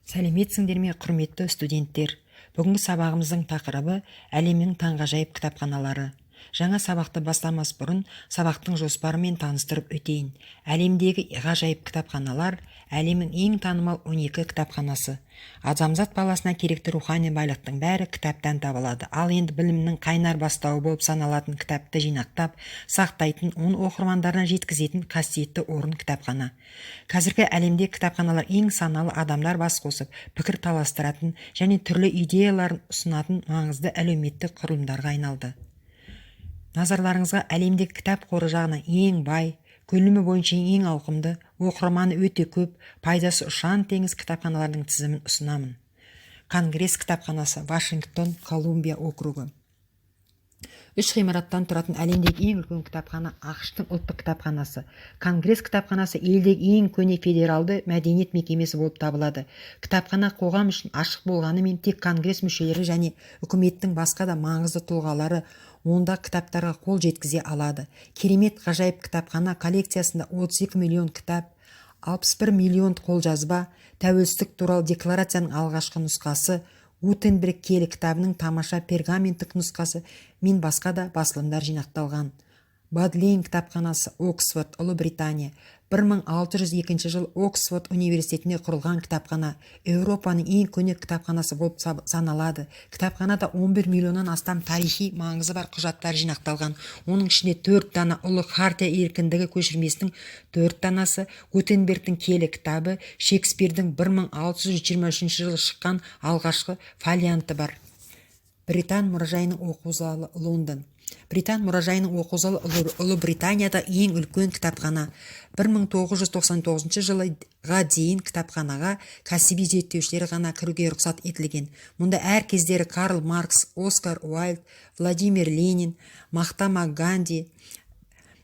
Сәлеметсіңдер ме, құрметті студенттер! Бүгінгі сабағымыздың тақырыбы: әлемнің таңғажайып кітапханалары. Жаңа сабақты бастамас бұрын сабақтың жоспарымен таныстырып өтейін. Әлемдегі ғажайып кітапханалар. Әлемнің ең танымал 12 кітапханасы. Адамзат баласына керекті рухани байлықтың бәрі кітаптан табылады. Ал енді білімнің қайнар бастауы болып саналатын кітапты жинақтап, сақтайтын, оны оқырмандарына жеткізетін қасиетті орын – кітапхана. Қазіргі әлемде кітапханалар ең саналы адамдар бас қосып, пікір таластыратын және түрлі идеяларын ұсынатын маңызды әлеуметтік құрылымдарға айналды. Назарларыңызға әлемдегі кітап қоры жағынан ең бай, көлемі бойынша ең ауқымды, оқырманы өте көп, пайдасы ұшан теңіз кітапханалардың тізімін ұсынамын. Конгресс кітапханасы, Вашингтон, Колумбия округі. Үш ғимараттан тұратын әлемдегі ең үлкен кітапхана – АҚШ-тың ұлттық кітапханасы. Конгресс кітапханасы елдегі ең көне федералды мәдениет мекемесі болып табылады. Кітапхана қоғам үшін ашық болғанымен, тек Конгресс мүшелері және үкіметтің басқа да маңызды тұлғалары онда кітаптарға қол жеткізе алады. Керемет ғажайып кітапхана коллекциясында 32 миллион кітап, 61 миллион қолжазба, Тәуелсіздік туралы декларацияның алғашқы нұсқасы, Гутенберг киелі кітабының тамаша пергаменттік нұсқасы мен басқа да басылымдар жинақталған. Бодлейн кітапханасы, Оксфорд, Ұлыбритания. 1602 жылы Оксфорд университетінде құрылған кітапхана Еуропаның ең көне кітапханасы болып саналады. Кітапханада 11 миллионнан астам тарихи маңызы бар құжаттар жинақталған. Оның ішінде төрт дана Ұлы Хартия еркіндігі көшірмесінің төрт данасы, Гутенбергтің киелі кітабы, Шекспирдің 1623 жылы шыққан алғашқы фолианты бар. Британ мұражайының оқу залы, Лондон. Британ мұражайының оқу залы – Ұлыбританияда ең үлкен кітапхана. 1999 жылға дейін кітапханаға кәсіби зерттеушілер ғана кіруге рұқсат етілген. Мұнда әр кездері Карл Маркс, Оскар Уайльд, Владимир Ленин, Махатма Ганди,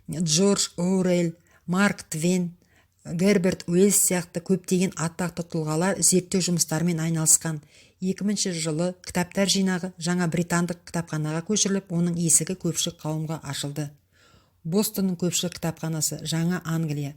Джордж Оруэлл, Марк Твен, Герберт Уэллс сияқты көптеген атақты тұлғалар зерттеу жұмыстарымен айналысқан. 2000 жылы кітаптар жинағы жаңа британдық кітапханаға көшіріліп, оның есігі көпшілік қауымға ашылды. Бостонның көпшілік кітапханасы, Жаңа Англия.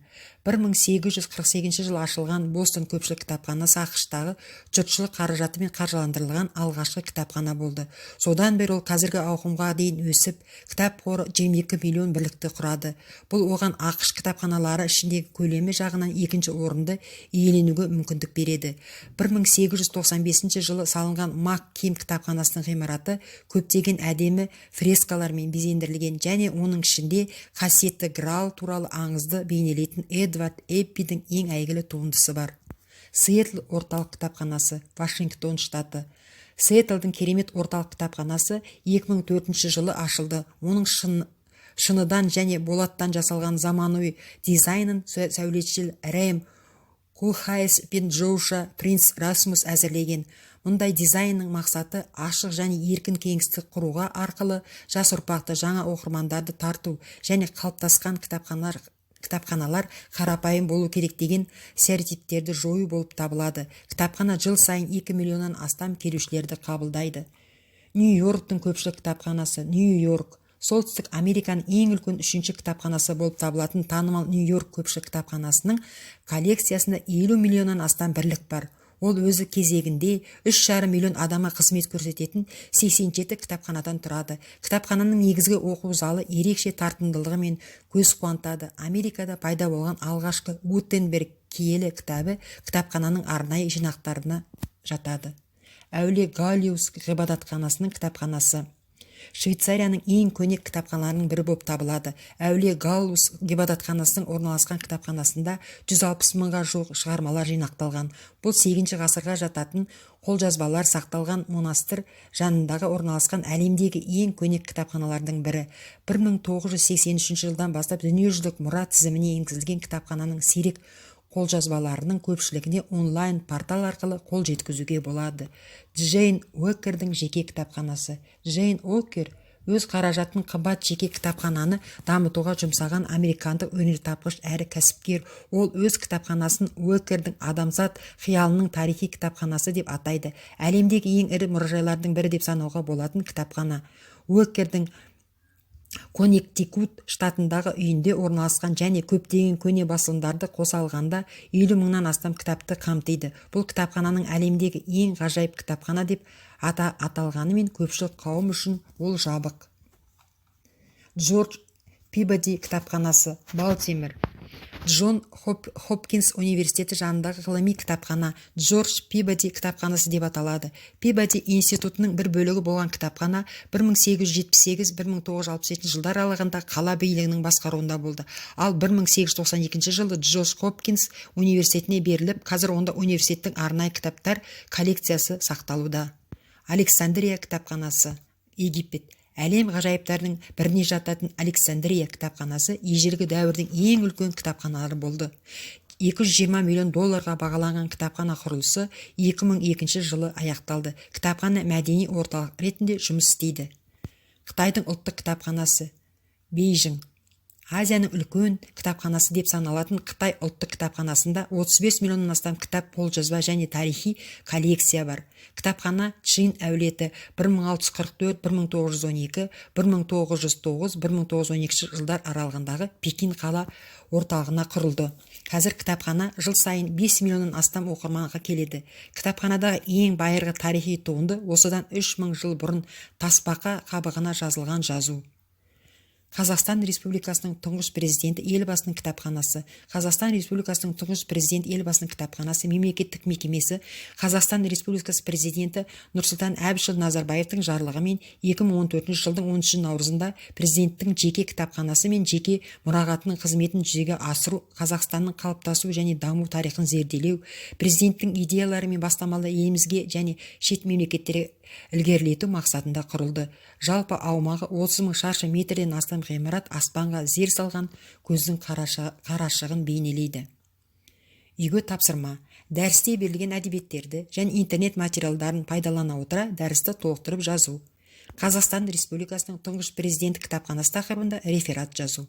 1848 жылы ашылған Бостон көпшілік кітапханасы АҚШ-тағы жұртшылық қаражатымен қаржыландырылған алғашқы кітапхана болды. Содан бері ол қазіргі ауқымға дейін өсіп, кітап қоры 22 миллион бірлікті құрады. Бұл оған АҚШ кітапханалары ішіндегі көлемі жағынан екінші орынды иеленуге мүмкіндік береді. 1895 жылы салынған Мак Ким кітапханасының ғимараты көптеген әдемі фрескалармен безендірілген және оның ішінде қасиетті Граал туралы аңызды бейнелейтін Эдвард Эббидің ең әйгілі туындысы бар. Сиэтл орталық кітапханасы, Вашингтон штаты. Сиэтлдің керемет орталық кітапханасы 2004 жылы ашылды. Оның шыныдан және болаттан жасалған заманауи дизайнын сәулетші Рэм Кулхайс пен Джоуша Принц Расмус әзірлеген. Мұндай дизайнның мақсаты – ашық және еркін кеңістік құруға арқылы жас ұрпақты, жаңа оқырмандарды тарту және қалыптасқан кітапханалар қарапайым болу керек деген стереотиптерді жою болып табылады. Кітапхана жыл сайын 2 миллионнан астам келушілерді қабылдайды. Нью-Йорктің көпшілік кітапханасы, Нью-Йорк. Солтүстік Американың ең үлкен үшінші кітапханасы болып табылатын танымал Нью-Йорк көпшілік кітапханасының коллекциясында 50 миллионнан астам бірлік бар. Ол өзі кезегінде 3,5 миллион адамға қызмет көрсететін 87 кітапханадан тұрады. Кітапхананың негізгі оқу залы ерекше тартымдылығымен көз қуантады. Америкада пайда болған алғашқы Гутенберг киелі кітабы кітапхананың арнайы жинақтарына жатады. Әулие Галлиус ғибадатханасының кітапханасы Швейцарияның ең көне кітапханаларының бірі болып табылады. Әулие Галлус ғибадатханасының орналасқан кітапханасында 160 мыңға жуық шығармалар жинақталған. Бұл 8 ғасырға жататын қолжазбалар сақталған монастырь жанындағы орналасқан әлемдегі ең көне кітапханалардың бірі. 1983 жылдан бастап дүниежүзілік мұра тізіміне енгізілген кітапхананың сирек қолжазбаларының көпшілігіне онлайн портал арқылы қол жеткізуге болады. Джейн Уокердің жеке кітапханасы. Джейн Уокер – өз қаражатын қымбат жеке кітапхананы дамытуға жұмсаған американдық өнертапқыш әрі кәсіпкер. Ол өз кітапханасын «Уокердің адамзат қиялының тарихи кітапханасы» деп атайды. Әлемдегі ең ірі мұражайлардың бірі деп санауға болатын кітапхана Уокердің Коннектикут штатындағы үйінде орналасқан және көптеген көне басылымдарды қоса алғанда 50 мыңнан астам кітапты қамтиды. Бұл кітапхананың әлемдегі ең ғажайып кітапхана деп аталғанымен, көпшілік қауым үшін ол жабық. Джордж Пибоди кітапханасы, Балтимор. Джон Хопкинс университеті жанындағы ғылыми кітапхана Джордж Пибоди кітапханасы деп аталады. Пибоди институтының бір бөлігі болған кітапхана 1878-1967 жылдар аралығында қала билігінің басқаруында болды. Ал 1892 жылы Джордж Хопкинс университетіне беріліп, қазір онда университеттің арнайы кітаптар коллекциясы сақталуда. Александрия кітапханасы, Египет. Әлем ғажайыптарының біріне жататын Александрия кітапханасы ежелгі дәуірдің ең үлкен кітапханалары болды. 220 миллион долларға бағаланған кітапхана құрылысы 2002 жылы аяқталды. Кітапхана мәдени орталық ретінде жұмыс істейді. Қытайдың ұлттық кітапханасы, Бейжің. Азияның үлкен кітапханасы деп саналатын Қытай ұлттық кітапханасында 35 миллионнан астам кітап, қолжазба және тарихи коллекция бар. Кітапхана Чин әулеті 1644-1912, 1909-1912 жылдар аралығындағы Пекин қала орталығына құрылды. Қазір кітапхана жыл сайын 5 миллионнан астам оқырманға келеді. Кітапханадағы ең байырғы тарихи туынды — осыдан 3000 жыл бұрын тасбақа қабығына жазылған жазу. Қазақстан Республикасының Тұңғыш Президенті Елбасының кітапханасы. Қазақстан Республикасының Тұңғыш Президенті Елбасының кітапханасы мемлекеттік мекемесі Қазақстан Республикасы Президенті Нұрсұлтан Әбішұлы Назарбаевтың жарлығымен 2014 жылдың 10 наурызында Президенттің жеке кітапханасы мен жеке мұрағатының қызметін жүзеге асыру, Қазақстанның қалыптасу және даму тарихын зерделеу, Президенттің идеялары мен бастамалары елімізге және шет мемлекеттерге ілгерілету мақсатында құрылды. Жалпы аумағы 30 мың шаршы метрден астам ғимарат аспанға зер салған көздің қарашығын бейнелейді. Үйге тапсырма: дәрісте берілген әдебиеттерді және интернет материалдарын пайдалана отыра, дәрісті толықтырып жазу. Қазақстан Республикасының Тұңғыш Президенті кітапханасы тақырыбында реферат жазу.